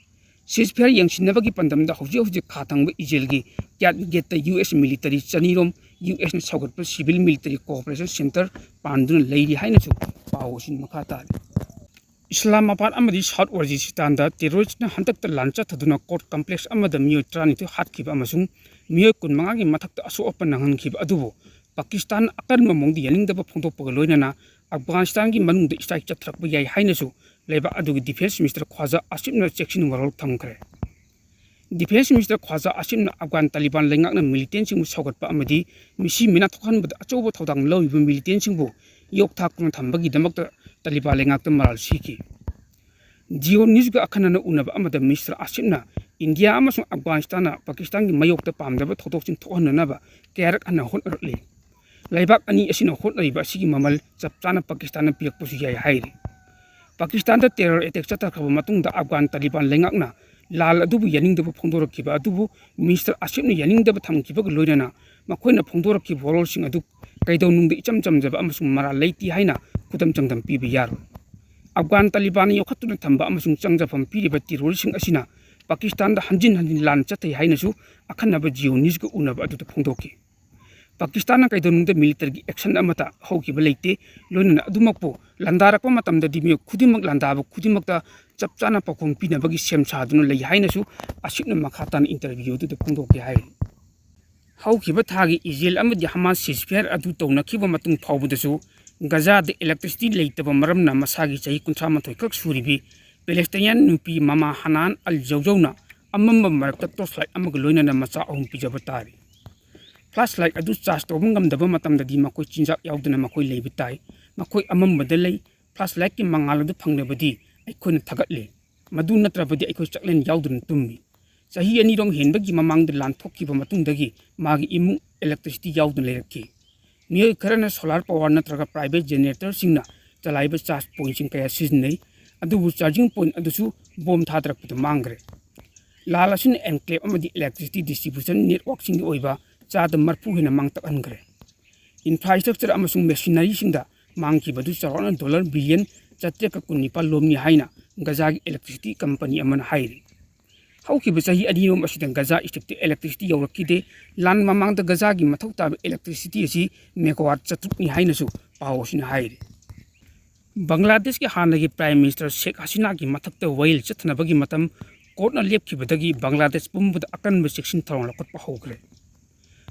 ceasefire ꯌꯦꯡꯁꯤꯟꯅꯕꯒꯤ ꯄꯥꯟꯗꯝꯗ ꯍꯧꯖꯤꯛ ꯍꯧꯖꯤꯛ ꯈꯥ ꯊꯪꯕ ꯏꯖꯔꯦꯜꯒꯤ ꯀ꯭ꯌꯥꯠ ꯒꯦꯠꯇ ꯌꯨ ꯑꯦꯁ ꯃꯤꯂꯤꯇꯔꯤ ꯆꯅꯤꯔꯣꯝ ꯌꯨ ꯑꯦꯁꯅ ꯁꯧꯒꯠꯄ civil military cooperation centre ꯄꯥꯟꯗꯨꯅ ꯂꯩꯔꯤ ꯍꯥꯏꯅꯁꯨ ꯄꯥꯎ ꯑꯁꯤ ꯃꯈꯥ ꯇꯥꯔꯤ꯫ ꯏꯁꯂꯥꯃꯥꯕꯥꯗ ꯑꯃꯗꯤ ꯁꯥꯎꯠ ꯋꯥꯖꯤꯁꯤꯇꯥꯟꯗ ꯇꯦꯔꯣꯔꯤꯁꯅ ꯍꯟꯗꯛꯇ ꯂꯥꯟ ꯆꯠꯊꯗꯨꯅ ꯀꯣꯔꯠ ꯀꯝꯄ꯭ꯂꯦꯛꯁ ꯑꯃꯗ ꯃꯤꯑꯣꯏ ꯇꯔꯥꯅꯤꯊꯣꯏ ꯍꯥꯠꯈꯤꯕ ꯑꯃꯁꯨꯡ ꯃꯤꯑꯣꯏ ꯀꯨꯟꯃꯉꯥꯒꯤ ꯃꯊꯛꯇ ꯑꯁꯣꯛ ꯑꯄꯟ ꯅꯪꯍꯟꯈꯤꯕ ꯑꯗꯨꯕꯨ ꯄꯥꯀꯤꯁꯇꯥꯟ ꯑꯀꯟꯕ ꯃꯑꯣꯡꯗ ꯌꯥꯅꯤꯡꯗꯕ ꯐꯣꯡꯗꯣꯛꯄꯒ ꯂꯣꯏꯅꯅ ꯑꯐꯒꯥꯅꯤꯁꯇꯥꯟꯒꯤ ꯃꯅꯨꯡꯗ ꯏꯁꯇ꯭ꯔꯥꯏꯛ ꯆꯠꯊꯔꯛꯄ ꯌꯥꯏ ꯍꯥꯏꯅꯁꯨ ꯂꯩꯕꯥꯛ ꯑꯗꯨꯒꯤ ꯗꯤꯐꯦꯟꯁ ꯃꯤꯅꯤꯁꯇꯔ ꯈ꯭ꯋꯥꯖꯥ ꯑꯁꯤꯐꯅ ꯆꯦꯛꯁꯤꯟ ꯋꯥꯔꯣꯜ ꯊꯝꯈ꯭ꯔꯦ꯫ ꯗꯤꯐꯦꯟꯁ ꯃꯤꯅꯤꯁꯇꯔ ꯈ꯭ꯋꯥꯖꯥ ꯑꯁꯤꯐꯅ ꯑꯐꯒꯥꯟ ꯇꯥꯂꯤꯕꯥꯟ ꯂꯩꯉꯥꯛꯅ ꯃꯤꯂꯤꯇꯦꯟꯁꯤꯡꯕꯨ ꯁꯧꯒꯠꯄ ꯑꯃꯗꯤ ꯃꯤꯁꯤ ꯃꯤꯅꯥ ꯊꯣꯛꯍꯟꯕꯗ ꯑꯆꯧꯕ ꯊꯧꯗꯥꯡ ꯂꯧꯔꯤꯕ ꯃꯤꯂꯤꯇꯦꯟꯁꯤꯡꯕꯨ ꯌꯣꯛ ꯊꯥꯛꯇꯨꯅ ꯊꯝꯕꯒꯤꯗꯃꯛꯇ ꯇꯥꯂꯤꯕꯥꯟ ꯂꯩꯉꯥꯛꯇ ꯃꯔꯥꯜ ꯁꯤꯈꯤ꯫ ꯖꯤꯑꯣ ꯅ꯭ꯌꯨꯁꯀ ꯑꯈꯟꯅꯅ ꯎꯅꯕ ꯑꯃꯗ ꯃꯤꯁꯇꯔ ꯑꯁꯤꯐꯅ ꯏꯟꯗꯤꯌꯥ ꯑꯃꯁꯨꯡ ꯑꯐꯒꯥꯅꯤꯁꯇꯥꯟꯅ ꯄꯥꯀꯤꯁꯇꯥꯟꯒꯤ ꯃꯥꯌꯣꯛꯇ ꯄꯥꯝꯗꯕ ꯊꯧꯗꯣꯛꯁꯤꯡ ꯊꯣꯛꯍꯟꯅꯅꯕ ꯀꯌꯥꯔꯛ ꯍꯟꯅ ꯍꯣꯠꯅꯔꯛꯂꯤ꯫ ꯂꯩꯕꯥꯛ ꯑꯅꯤ ꯑꯁꯤꯅ ꯍꯣꯠꯅꯔꯤꯕ ꯑꯁꯤꯒꯤ ꯃꯃꯜ ꯆꯞ ꯆꯥꯅ ꯄꯥꯀꯤꯁꯇꯥꯟꯅ ꯄꯤꯔꯛꯄꯁꯨ ꯌꯥꯏ ꯍꯥꯏꯔꯤ꯫ ꯄꯥꯀꯤꯁꯇꯥꯟꯗ ꯇꯦꯔꯣꯔ ꯑꯦꯇꯦꯛ ꯆꯠꯊꯈ꯭ꯔꯕ ꯃꯇꯨꯡꯗ ꯑꯐꯒꯥꯟ ꯇꯥꯂꯤꯕꯥꯟ ꯂꯩꯉꯥꯛꯅ ꯂꯥꯜ ꯑꯗꯨꯕꯨ ꯌꯥꯅꯤꯡꯗꯕ ꯐꯣꯡꯗꯣꯔꯛꯈꯤꯕ ꯑꯗꯨꯕꯨ ꯃꯤꯁꯇꯔ ꯑꯁꯤꯐꯅ ꯌꯥꯅꯤꯡꯗꯕ ꯊꯝꯈꯤꯕꯒ ꯂꯣꯏꯅꯅ ꯃꯈꯣꯏꯅ ꯐꯣꯡꯗꯣꯔꯛꯈꯤꯕ ꯋꯥꯔꯣꯜꯁꯤꯡ ꯑꯗꯨ ꯀꯩꯗꯧꯅꯨꯡꯗ ꯏꯆꯝ ꯆꯝꯖꯕ ꯑꯃꯁꯨꯡ ꯃꯔꯥꯜ ꯂꯩꯇꯦ ꯍꯥꯏꯅ ꯈꯨꯗꯝ ꯆꯥꯡꯗꯝ ꯄꯤꯕ ꯌꯥꯔꯣꯏ꯫ ꯑꯐꯒꯥꯟ ꯇꯥꯂꯤꯕꯥꯟꯅ ꯌꯣꯛꯈꯠꯇꯨꯅ ꯊꯝꯕ ꯑꯃꯁꯨꯡ ꯆꯪꯖꯐꯝ ꯄꯤꯔꯤꯕ ꯇꯦꯔꯣꯔꯤꯁꯁꯤꯡ ꯑꯁꯤꯅ ꯄꯥꯀꯤꯁꯇꯥꯟꯗ ꯍꯟꯖꯤꯟ ꯍꯟꯖꯤꯟ ꯂꯥꯟ ꯆꯠꯊꯩ ꯍꯥꯏꯅꯁꯨ ꯑꯈꯟꯅꯕ ꯖꯤꯑꯣ ꯅ꯭ꯌꯨꯁꯀ ꯎꯅꯕ ꯑꯗꯨꯗ ꯐꯣꯡꯗꯣꯛꯈꯤ꯫ ꯄꯥꯀꯤꯁꯇꯥꯟꯅ ꯀꯩꯗꯧꯅꯨꯡꯗ ꯃꯤꯂꯤꯇꯔꯤꯒꯤ ꯑꯦꯛꯁꯟ ꯑꯃꯠꯇ ꯍꯧꯈꯤꯕ ꯂꯩꯇꯦ꯫ ꯂꯣꯏꯅꯅ ꯑꯗꯨꯃꯛꯄꯨ ꯂꯥꯟꯗꯥꯔꯛꯄ ꯃꯇꯝꯗꯗꯤ ꯃꯤꯑꯣꯏ ꯈꯨꯗꯤꯡꯃꯛ ꯂꯥꯟꯗꯥꯕ ꯈꯨꯗꯤꯡꯃꯛꯇ ꯆꯞ ꯆꯥꯅ ꯄꯥꯎꯈꯨꯝ ꯄꯤꯅꯕꯒꯤ ꯁꯦꯝ ꯁꯥꯗꯨꯅ ꯂꯩ ꯍꯥꯏꯅꯁꯨ ꯑꯁꯤꯐꯅ ꯃꯈꯥ ꯇꯥꯅ ꯏꯟꯇꯔꯚ꯭ꯌꯨ ꯑꯗꯨꯗ ꯐꯣꯡꯗꯣꯛꯈꯤ ꯍꯥꯏꯔꯤ꯫ ꯍꯧꯈꯤꯕ ꯊꯥꯒꯤ ꯏꯖꯔꯦꯜ ꯑꯃꯗꯤ ꯍꯃꯥꯁ ceasefire ꯑꯗꯨ ꯇꯧꯅꯈꯤꯕ ꯃꯇꯨꯡ ꯐꯥꯎꯕꯗꯁꯨ ꯒꯖꯥꯗ electricity ꯂꯩꯇꯕ ꯃꯔꯝꯅ ꯃꯁꯥꯒꯤ ꯆꯍꯤ ꯀꯨꯟꯊ꯭ꯔꯥ ꯃꯥꯊꯣꯏ ꯈꯛ ꯁꯨꯔꯤꯕꯤ ꯄꯦꯂꯦꯁꯇꯥꯏꯅꯤꯌꯥꯟ ꯅꯨꯄꯤ ꯃꯃꯥ ꯍꯅꯥꯟ ꯑꯜ ꯖꯧꯖꯧꯅ ꯑꯃꯝꯕ ꯃꯔꯛꯇ ꯇꯣꯔꯆ ꯂꯥꯏꯠ ꯑꯃꯒ ꯂꯣꯏꯅꯅ ꯃꯆꯥ ꯑꯍꯨꯝ ꯄꯤꯖꯕ ꯇꯥꯔꯤ꯫ ꯐ꯭ꯂꯥꯁ ꯂꯥꯏꯠ ꯑꯗꯨ ꯆꯥꯔꯖ ꯇꯧꯕ ꯉꯝꯗꯕ ꯃꯇꯝꯗꯗꯤ ꯃꯈꯣꯏ ꯆꯤꯟꯖꯥꯛ ꯌꯥꯎꯗꯅ ꯃꯈꯣꯏ ꯂꯩꯕ ꯇꯥꯏ꯫ ꯃꯈꯣꯏ ꯑꯃꯝꯕꯗ ꯂꯩ꯫ ꯐ꯭ꯂꯥꯁ ꯂꯥꯏꯠꯀꯤ ꯃꯉꯥꯜ ꯑꯗꯨ ꯐꯪꯂꯕꯗꯤ ꯑꯩꯈꯣꯏꯅ ꯊꯥꯒꯠꯂꯤ꯫ ꯃꯗꯨ ꯅꯠꯇ꯭ꯔꯕꯗꯤ ꯑꯩꯈꯣꯏ ꯆꯥꯛꯂꯦꯟ ꯌꯥꯎꯗꯅ ꯇꯨꯝꯃꯤ꯫ ꯆꯍꯤ ꯑꯅꯤꯔꯣꯝ ꯍꯦꯟꯕꯒꯤ ꯃꯃꯥꯡꯗ ꯂꯥꯟ ꯊꯣꯛꯈꯤꯕ ꯃꯇꯨꯡꯗꯒꯤ ꯃꯥꯒꯤ ꯏꯃꯨꯡ electricity ꯌꯥꯎꯗꯅ ꯂꯩꯔꯛꯈꯤ꯫ ꯃꯤꯑꯣꯏ ꯈꯔꯅ solar power ꯅꯠꯇ꯭ꯔꯒ private generatorꯁꯤꯡꯅ ꯆꯂꯥꯏꯕ charge pointꯁꯤꯡ ꯀꯌꯥ ꯁꯤꯖꯤꯟꯅꯩ, ꯑꯗꯨꯕꯨ charging point ꯑꯗꯨꯁꯨ ꯕꯣꯝ ꯊꯥꯗꯔꯛꯄꯗ ꯃꯥꯡꯈ꯭ꯔꯦ꯫ ꯂꯥꯜ ꯑꯁꯤꯅ enclave ꯑꯃꯗꯤ electricity distribution networkꯁꯤꯡꯒꯤ ꯑꯣꯏꯕ ꯆꯥꯗ ꯃꯔꯤꯐꯨ ꯍꯦꯟꯅ ꯃꯥꯡꯇꯛꯍꯟꯈ꯭ꯔꯦ꯫ Infrastructure ꯑꯃꯁꯨꯡ machineryꯁꯤꯡꯗ ꯃꯥꯡꯈꯤꯕꯗꯨ ꯆꯥꯎꯔꯥꯛꯅ dollar billion ꯆꯥꯇ꯭ꯔꯦꯠꯀ ꯀꯨꯟꯅꯤꯄꯥꯜ ꯂꯣꯝꯅꯤ ꯍꯥꯏꯅ ꯒꯖꯥꯒꯤ electricity company ꯑꯃꯅ ꯍꯥꯏꯔꯤ꯫ ꯍꯧꯈꯤꯕ ꯆꯍꯤ ꯑꯅꯤꯔꯣꯝ ꯑꯁꯤꯗ ꯒꯖꯥ Stripꯇ electricity ꯌꯧꯔꯛꯈꯤꯗꯦ꯫ ꯂꯥꯟ ꯃꯃꯥꯡꯗ ꯒꯖꯥꯒꯤ ꯃꯊꯧ ꯇꯥꯕ electricity ꯑꯁꯤ megawatt ꯆꯥꯇ꯭ꯔꯨꯛꯅꯤ ꯍꯥꯏꯅꯁꯨ ꯄꯥꯎ ꯑꯁꯤꯅ ꯍꯥꯏꯔꯤ꯫ ꯕꯪꯒ꯭ꯂꯥꯗꯦꯁꯀꯤ ꯍꯥꯟꯅꯒꯤ Prime Minister ꯁꯦꯈ ꯍꯁꯤꯅꯥꯒꯤ ꯃꯊꯛꯇ ꯋꯥꯌꯦꯜ ꯆꯠꯊꯅꯕꯒꯤ ꯃꯇꯝ ꯀꯣꯔꯠꯅ ꯂꯦꯞꯈꯤꯕꯗꯒꯤ ꯕꯪꯒ꯭ꯂꯥꯗꯦꯁ ꯄꯨꯝꯕꯗ ꯑꯀꯟꯕ ꯆꯦꯛꯁꯤꯟ ꯊꯧꯔꯥꯡ ꯂꯧꯈꯠꯄ ꯍꯧꯈ꯭ꯔꯦ꯫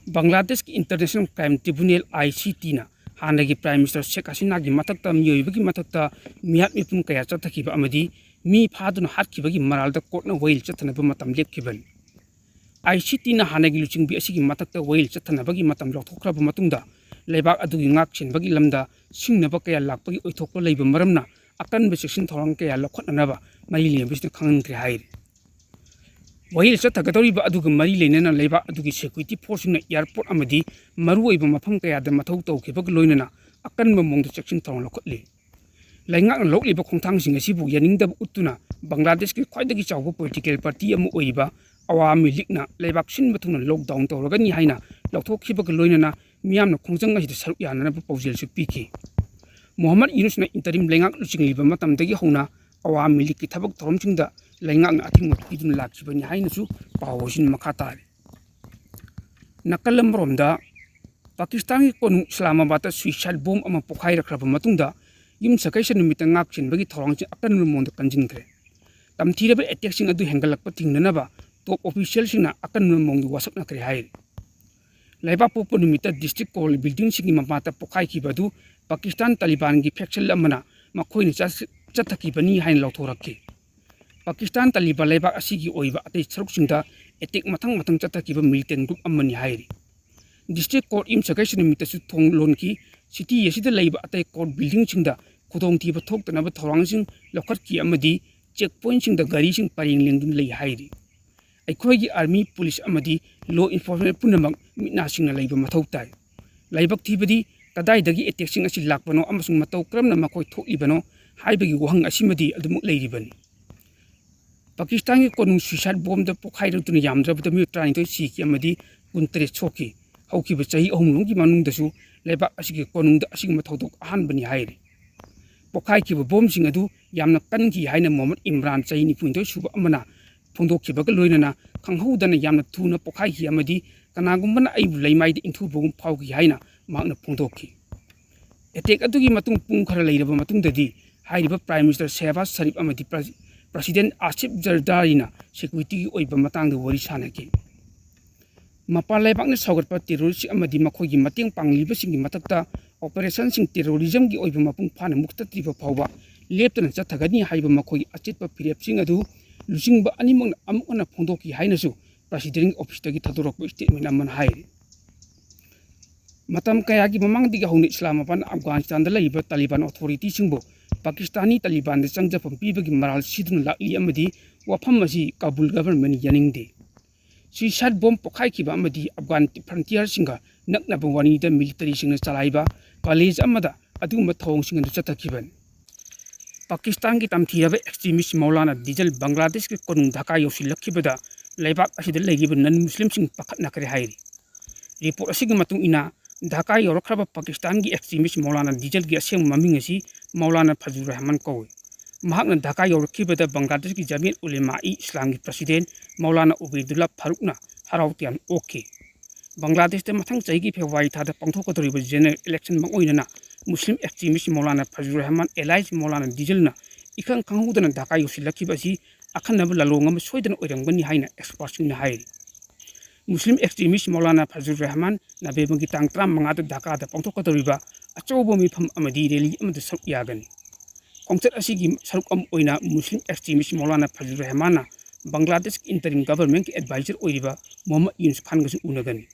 ꯕꯪꯒ꯭ꯂꯥꯗꯦꯁꯀꯤ International Crime Tribunal, I C T ꯅ ꯍꯥꯟꯅꯒꯤ Prime Minister ꯁꯦꯈ ꯍꯁꯤꯅꯥꯒꯤ ꯃꯊꯛꯇ ꯃꯤꯑꯣꯏꯕꯒꯤ ꯃꯊꯛꯇ ꯃꯤꯍꯥꯠ ꯃꯤꯄꯨꯟ ꯀꯌꯥ ꯆꯠꯊꯈꯤꯕ ꯑꯃꯗꯤ ꯃꯤ ꯐꯥꯗꯨꯅ ꯍꯥꯠꯈꯤꯕꯒꯤ ꯃꯔꯥꯜꯗ ꯀꯣꯔꯠꯅ ꯋꯥꯌꯦꯜ ꯆꯠꯊꯅꯕ ꯃꯇꯝ ꯂꯦꯞꯈꯤꯕꯅꯤ꯫ I C T ꯅ ꯍꯥꯟꯅꯒꯤ ꯂꯨꯆꯤꯡꯕꯤ ꯑꯁꯤꯒꯤ ꯃꯊꯛꯇ ꯋꯥꯌꯦꯜ ꯆꯠꯊꯅꯕꯒꯤ ꯃꯇꯝ ꯂꯧꯊꯣꯛꯈ꯭ꯔꯕ ꯃꯇꯨꯡꯗ, ꯂꯩꯕꯥꯛ ꯑꯗꯨꯒꯤ ꯉꯥꯛ ꯁꯦꯟꯕꯒꯤ ꯂꯝꯗ ꯁꯤꯡꯅꯕ ꯀꯌꯥ ꯂꯥꯛꯄꯒꯤ ꯑꯣꯏꯊꯣꯛꯄ ꯂꯩꯕ ꯃꯔꯝꯅ, ꯑꯀꯟꯕ ꯆꯦꯛꯁꯤꯟ ꯊꯧꯔꯥꯡ ꯀꯌꯥ ꯂꯧꯈꯠꯅꯅꯕ ꯃꯔꯤ ꯂꯩꯅꯕꯁꯤꯡꯅ ꯈꯪꯍꯟꯈ꯭ꯔꯦ ꯍꯥꯏꯔꯤ꯫ ꯋꯥꯌꯦꯜ ꯆꯠꯊꯒꯗꯧꯔꯤꯕ ꯑꯗꯨꯒ ꯃꯔꯤ ꯂꯩꯅꯅ ꯂꯩꯕꯥꯛ ꯑꯗꯨꯒꯤ security force ꯁꯤꯡꯅ airport ꯑꯃꯗꯤ ꯃꯔꯨꯑꯣꯏꯕ ꯃꯐꯝ ꯀꯌꯥꯗ ꯃꯊꯧ ꯇꯧꯈꯤꯕꯒ ꯂꯣꯏꯅꯅ ꯑꯀꯟꯕ ꯃꯑꯣꯡꯗ ꯆꯦꯛꯁꯤꯟ ꯊꯧꯔꯥꯡ ꯂꯧꯈꯠꯂꯤ꯫ ꯂꯩꯉꯥꯛꯅ ꯂꯧꯈꯠꯂꯤꯕ ꯈꯣꯡꯊꯥꯡꯁꯤꯡ ꯑꯁꯤꯕꯨ ꯌꯥꯅꯤꯡꯗꯕ ꯎꯠꯇꯨꯅ, ꯕꯪꯒ꯭ꯂꯥꯗꯦꯁꯀꯤ ꯈ꯭ꯋꯥꯏꯗꯒꯤ ꯆꯥꯎꯕ political party ꯑꯃ ꯑꯣꯏꯔꯤꯕ ꯑꯋꯥꯃꯤ ꯂꯤꯒꯅ ꯂꯩꯕꯥꯛ ꯁꯤꯟꯕ ꯊꯨꯡꯅ lockdown ꯇꯧꯔꯒꯅꯤ ꯍꯥꯏꯅ ꯂꯥꯎꯊꯣꯛꯈꯤꯕꯒ ꯂꯣꯏꯅꯅ ꯃꯤꯌꯥꯝꯅ ꯈꯣꯡꯖꯪ ꯑꯁꯤꯗ ꯁꯔꯨꯛ ꯌꯥꯅꯅꯕ ꯄꯥꯎꯖꯦꯜꯁꯨ ꯄꯤꯈꯤ꯫ ꯃꯣꯍꯝꯃꯗ ꯌꯨꯅꯨꯁꯅ interim ꯂꯩꯉꯥꯛ ꯂꯨꯆꯤꯡꯂꯤꯕ ꯃꯇꯝꯗꯒꯤ ꯍꯧꯅ ꯑꯋꯥꯃꯤ ꯂꯤꯒꯀꯤ ꯊꯕꯛ ꯊꯧꯔꯝꯁꯤꯡꯗ ꯂꯩꯉꯥꯛꯅ ꯑꯊꯤꯡꯕ ꯄꯤꯗꯨꯅ ꯂꯥꯛꯈꯤꯕꯅꯤ ꯍꯥꯏꯅꯁꯨ ꯄꯥꯎ ꯑꯁꯤꯅ ꯃꯈꯥ ꯇꯥꯔꯤ꯫ ꯅꯥꯀꯜ ꯑꯃꯔꯣꯝꯗ, ꯄꯥꯀꯤꯁꯇꯥꯟꯒꯤ ꯀꯣꯅꯨꯡ ꯏꯁꯂꯥꯃꯥꯕꯥꯗꯇ suicide bomb ꯑꯃ ꯄꯣꯈꯥꯏꯔꯛꯈ꯭ꯔꯕ ꯃꯇꯨꯡꯗ, ꯌꯨꯝꯁꯀꯩꯁ ꯅꯨꯃꯤꯠꯇ ꯉꯥꯛ ꯁꯦꯟꯕꯒꯤ ꯊꯧꯔꯥꯡꯁꯤꯡ ꯑꯀꯟꯕ ꯃꯑꯣꯡꯗ ꯀꯟꯁꯤꯟꯈ꯭ꯔꯦ꯫ ꯇꯝꯊꯤꯔꯕ attack ꯁꯤꯡ ꯑꯗꯨ ꯍꯦꯟꯒꯠꯂꯛꯄ ꯊꯤꯡꯅꯅꯕ top official ꯁꯤꯡꯅ ꯑꯀꯟꯕ ꯃꯑꯣꯡꯗ ꯋꯥꯁꯛꯅꯈ꯭ꯔꯦ ꯍꯥꯏꯔꯤ꯫ ꯂꯩꯕꯥꯛꯄꯣꯛꯄ ꯅꯨꯃꯤꯠꯇ district court building ꯁꯤꯡꯒꯤ ꯃꯄꯥꯗ ꯄꯣꯈꯥꯏꯈꯤꯕ ꯑꯗꯨ ꯄꯥꯀꯤꯁꯇꯥꯟ ꯇꯥꯂꯤꯕꯥꯟꯒꯤ faction ꯑꯃꯅ ꯃꯈꯣꯏꯅ ꯆꯠ-, ꯆꯠꯊꯈꯤꯕꯅꯤ ꯍꯥꯏꯅ ꯂꯥꯎꯊꯣꯔꯛꯈꯤ꯫ ꯄꯥꯀꯤꯁꯇꯥꯟ ꯇꯥꯂꯤꯕꯥꯟ ꯂꯩꯕꯥꯛ ꯑꯁꯤꯒꯤ ꯑꯣꯏꯕ ꯑꯇꯩ ꯁꯔꯨꯛꯁꯤꯡꯗ attack ꯃꯊꯪ ꯃꯊꯪ ꯆꯠꯊꯈꯤꯕ militant group ꯑꯃꯅꯤ ꯍꯥꯏꯔꯤ꯫ District court ꯌꯨꯝꯁꯀꯩꯁ ꯅꯨꯃꯤꯠꯇꯁꯨ ꯊꯣꯡ ꯂꯣꯟꯈꯤ꯫ City ꯑꯁꯤꯗ ꯂꯩꯕ ꯑꯇꯩ court building ꯁꯤꯡꯗ ꯈꯨꯗꯣꯡꯊꯤꯕ ꯊꯣꯛꯇꯅꯕ ꯊꯧꯔꯥꯡꯁꯤꯡ ꯂꯧꯈꯠꯈꯤ ꯑꯃꯗꯤ check point ꯁꯤꯡꯗ ꯒꯥꯔꯤꯁꯤꯡ ꯄꯔꯦꯡ ꯂꯦꯡꯗꯨꯅ ꯂꯩ ꯍꯥꯏꯔꯤ꯫ ꯑꯩꯈꯣꯏꯒꯤ army, police ꯑꯃꯗꯤ law enforcement ꯄꯨꯝꯅꯃꯛ ꯃꯤꯠ ꯅꯥ ꯁꯤꯡꯅ ꯂꯩꯕ ꯃꯊꯧ ꯇꯥꯏ꯫ ꯂꯥꯏꯕꯛ ꯊꯤꯕꯗꯤ, ꯀꯗꯥꯏꯗꯒꯤ attack ꯁꯤꯡ ꯑꯁꯤ ꯂꯥꯛꯄꯅꯣ ꯑꯃꯁꯨꯡ ꯃꯇꯧ ꯀꯔꯝꯅ ꯃꯈꯣꯏ ꯊꯣꯛꯂꯤꯕꯅꯣ ꯍꯥꯏꯕꯒꯤ ꯋꯥꯍꯪ ꯑꯁꯤꯃꯗꯤ ꯑꯗꯨꯃꯛ ꯂꯩꯔꯤꯕꯅꯤ꯫ ꯄꯥꯀꯤꯁꯇꯥꯟꯒꯤ ꯀꯣꯅꯨꯡ suicide bomb ꯗ ꯄꯣꯈꯥꯏꯔꯛꯇꯨꯅ ꯌꯥꯝꯗ꯭ꯔꯕꯗ ꯃꯤꯑꯣꯏ ꯇꯔꯥꯅꯤꯊꯣꯏ ꯁꯤꯈꯤ ꯑꯃꯗꯤ ꯀꯨꯟꯇꯔꯦꯠ ꯁꯣꯛꯈꯤ꯫ ꯍꯧꯈꯤꯕ ꯆꯍꯤ ꯑꯍꯨꯝ ꯂꯣꯝꯒꯤ ꯃꯅꯨꯡꯗꯁꯨ ꯂꯩꯕꯥꯛ ꯑꯁꯤꯒꯤ ꯀꯣꯅꯨꯡꯗ ꯑꯁꯤꯒꯨꯝꯕ ꯊꯧꯗꯣꯛ ꯑꯍꯥꯟꯕꯅꯤ ꯍꯥꯏꯔꯤ꯫ ꯄꯣꯈꯥꯏꯈꯤꯕ bomb ꯁꯤꯡ ꯑꯗꯨ ꯌꯥꯝꯅ ꯀꯟꯈꯤ ꯍꯥꯏꯅ ꯃꯣꯍꯝꯃꯗ ꯏꯝꯔꯥꯟ, ꯆꯍꯤ ꯅꯤꯐꯨ ꯅꯤꯊꯣꯏ ꯁꯨꯕ ꯑꯃꯅ ꯐꯣꯡꯗꯣꯛꯈꯤꯕꯒ ꯂꯣꯏꯅꯅ, ꯈꯪꯍꯧꯗꯅ ꯌꯥꯝꯅ ꯊꯨꯅ ꯄꯣꯈꯥꯏꯈꯤ ꯑꯃꯗꯤ ꯀꯅꯥꯒꯨꯝꯕꯅ ꯑꯩꯕꯨ ꯂꯩꯃꯥꯏꯗ ꯏꯟꯊꯨꯕꯒꯨꯝ ꯐꯥꯎꯈꯤ ꯍꯥꯏꯅ ꯃꯍꯥꯛꯅ ꯐꯣꯡꯗꯣꯛꯈꯤ꯫ ꯑꯦꯇꯦꯛ ꯑꯗꯨꯒꯤ ꯃꯇꯨꯡ ꯄꯨꯡ ꯈꯔ ꯂꯩꯔꯕ ꯃꯇꯨꯡꯗꯗꯤ ꯍꯥꯏꯔꯤꯕ Prime Minister ꯁꯦꯍꯕꯥꯖ ꯁꯔꯤꯐ ꯑꯃꯗꯤ ꯄ꯭ꯔ-, President ꯑꯥꯁꯤꯐ ꯖꯔꯗꯥꯔꯤꯅ security ꯒꯤ ꯑꯣꯏꯕ ꯃꯇꯥꯡꯗ ꯋꯥꯔꯤ ꯁꯥꯅꯈꯤ꯫ ꯃꯄꯥꯟ ꯂꯩꯕꯥꯛꯅ ꯁꯧꯒꯠꯄ terrorist ꯁꯤꯡ ꯑꯃꯗꯤ ꯃꯈꯣꯏꯒꯤ ꯃꯇꯦꯡ ꯄꯥꯡꯂꯤꯕꯁꯤꯡꯒꯤ ꯃꯊꯛꯇ operation ꯁꯤꯡ terrorism ꯒꯤ ꯑꯣꯏꯕ ꯃꯄꯨꯡ ꯐꯥꯅ ꯃꯨꯛꯊꯠꯇ꯭ꯔꯤꯕ ꯐꯥꯎꯕ ꯂꯦꯞꯇꯅ ꯆꯠꯊꯒꯅꯤ ꯍꯥꯏꯕ ꯃꯈꯣꯏꯒꯤ ꯑꯆꯦꯠꯄ ꯐꯤꯔꯦꯞꯁꯤꯡ ꯑꯗꯨ ꯂꯨꯆꯤꯡꯕ ꯑꯅꯤꯃꯛꯅ ꯑꯃꯨꯛ ꯍꯟꯅ ꯐꯣꯡꯗꯣꯛꯈꯤ ꯍꯥꯏꯅꯁꯨ President ꯀꯤ office ꯇꯒꯤ ꯊꯥꯗꯣꯔꯛꯄ statement ꯑꯃꯅ ꯍꯥꯏꯔꯤ꯫ ꯃꯇꯝ ꯀꯌꯥꯒꯤ ꯃꯃꯥꯡꯗꯒꯤ ꯍꯧꯅ ꯏꯁꯂꯥꯃꯥꯕꯥꯗꯅ ꯑꯐꯒꯥꯅꯤꯁꯇꯥꯟꯗ ꯂꯩꯔꯤꯕ ꯇꯥꯂꯤꯕꯥꯟ authority ꯁꯤꯡꯕꯨ ꯄꯥꯀꯤꯁꯇꯥꯅꯤ ꯇꯥꯂꯤꯕꯥꯟꯗ ꯆꯪꯖꯐꯝ ꯄꯤꯕꯒꯤ ꯃꯔꯥꯜ ꯁꯤꯗꯨꯅ ꯂꯥꯛꯂꯤ ꯑꯃꯗꯤ ꯋꯥꯐꯝ ꯑꯁꯤ ꯀꯥꯕꯨꯜ government ꯅ ꯌꯥꯅꯤꯡꯗꯦ꯫ Suicide bomb ꯄꯣꯈꯥꯏꯈꯤꯕ ꯑꯃꯗꯤ ꯑꯐꯒꯥꯟ frontier ꯁꯤꯡꯒ ꯅꯛꯅꯕ ꯋꯥꯅꯤꯗ military ꯁꯤꯡꯅ ꯆꯂꯥꯏꯕ college ꯑꯃꯗ ꯑꯗꯨꯒꯨꯝꯕ ꯊꯧꯑꯣꯡꯁꯤꯡ ꯑꯗꯨ ꯆꯠꯊꯈꯤꯕꯅꯤ꯫ ꯄꯥꯀꯤꯁꯇꯥꯟꯒꯤ ꯇꯝꯊꯤꯔꯕ extremist ꯃꯧꯂꯥꯅꯥ ꯗꯤꯖꯜ ꯕꯪꯒ꯭ꯂꯥꯗꯦꯁꯀꯤ ꯀꯣꯅꯨꯡ ꯙꯥꯀꯥ ꯌꯧꯁꯤꯜꯂꯛꯈꯤꯕꯗ ꯂꯩꯕꯥꯛ ꯑꯁꯤꯗ ꯂꯩꯔꯤꯕ non Muslim ꯁꯤꯡ ꯄꯥꯈꯠꯅꯈ꯭ꯔꯦ ꯍꯥꯏꯔꯤ꯫ Report ꯑꯁꯤꯒꯤ ꯃꯇꯨꯡ ꯏꯟꯅ, ꯙꯥꯀꯥ ꯌꯧꯔꯛꯈ꯭ꯔꯕ ꯄꯥꯀꯤꯁꯇꯥꯟꯒꯤ extremist ꯃꯧꯂꯥꯅꯥ ꯗꯤꯖꯜꯒꯤ ꯑꯁꯦꯡꯕ ꯃꯃꯤꯡ ꯑꯁꯤ ꯃꯧꯂꯥꯅꯥ ꯐꯖꯨꯔ ꯔꯍꯃꯥꯟ ꯀꯧꯏ꯫ ꯃꯍꯥꯛꯅ ꯙꯥꯀꯥ ꯌꯧꯔꯛꯈꯤꯕꯗ ꯕꯪꯒ꯭ꯂꯥꯗꯦꯁꯀꯤ ꯖꯃꯤꯌꯠ ꯎꯂꯦꯃꯥ ꯏ ꯏꯁꯂꯥꯝꯒꯤ president ꯃꯧꯂꯥꯅꯥ ꯎꯕꯩꯗꯨꯜꯂꯥ ꯐꯥꯔꯨꯛꯅ ꯍꯔꯥꯎ ꯇꯌꯥꯝꯅ ꯑꯣꯛꯈꯤ꯫ ꯕꯪꯒ꯭ꯂꯥꯗꯦꯁꯇ ꯃꯊꯪ ꯆꯍꯤꯒꯤ ꯐꯦꯕ꯭ꯔꯨꯋꯥꯔꯤ ꯊꯥꯗ ꯄꯥꯡꯊꯣꯛꯀꯗꯧꯔꯤꯕ general election ꯃꯥꯡꯑꯣꯏꯅꯅ Muslim extremist Maulana ꯐꯖꯨꯔ Rahman alias Maulana ꯗꯤꯖꯜꯅ ꯏꯈꯪ ꯈꯪꯍꯧꯗꯅ ꯙꯥꯀꯥ ꯌꯧꯁꯤꯜꯂꯛꯈꯤꯕ ꯑꯁꯤ ꯑꯈꯟꯅꯕ ꯂꯥꯂꯣꯡ ꯑꯃ ꯁꯣꯏꯗꯅ ꯑꯣꯏꯔꯝꯒꯅꯤ ꯍꯥꯏꯅ expert ꯁꯤꯡꯅ ꯍꯥꯏꯔꯤ꯫ Muslim extremist ꯃꯧꯂꯥꯅꯥ ꯐꯖꯨꯔ ꯔꯍꯃꯥꯟ ꯅꯕꯦꯝꯕꯔꯒꯤ ꯇꯥꯡ ꯇꯔꯥꯃꯉꯥꯗ ꯙꯥꯀꯥꯗ ꯄꯥꯡꯊꯣꯛꯀꯗꯧꯔꯤꯕ ꯑꯆꯧꯕ ꯃꯤꯐꯝ ꯑꯃꯗꯤ rally ꯑꯃꯗ ꯁꯔꯨꯛ ꯌꯥꯒꯅꯤ꯫ ꯈꯣꯡꯆꯠ ꯑꯁꯤꯒꯤ ꯁꯔꯨꯛ ꯑꯃ ꯑꯣꯏꯅ Muslim extremist ꯃꯧꯂꯥꯅꯥ ꯐꯖꯨꯔ ꯔꯍꯃꯥꯟꯅ ꯕꯪꯒ꯭ꯂꯥꯗꯦꯁꯀꯤ interim government ꯀꯤ advisor ꯑꯣꯏꯔꯤꯕ ꯃꯣꯍꯝꯃꯗ ꯌꯨꯅꯨꯁ ꯈꯥꯟꯒꯁꯨ ꯎꯅꯒꯅꯤ꯫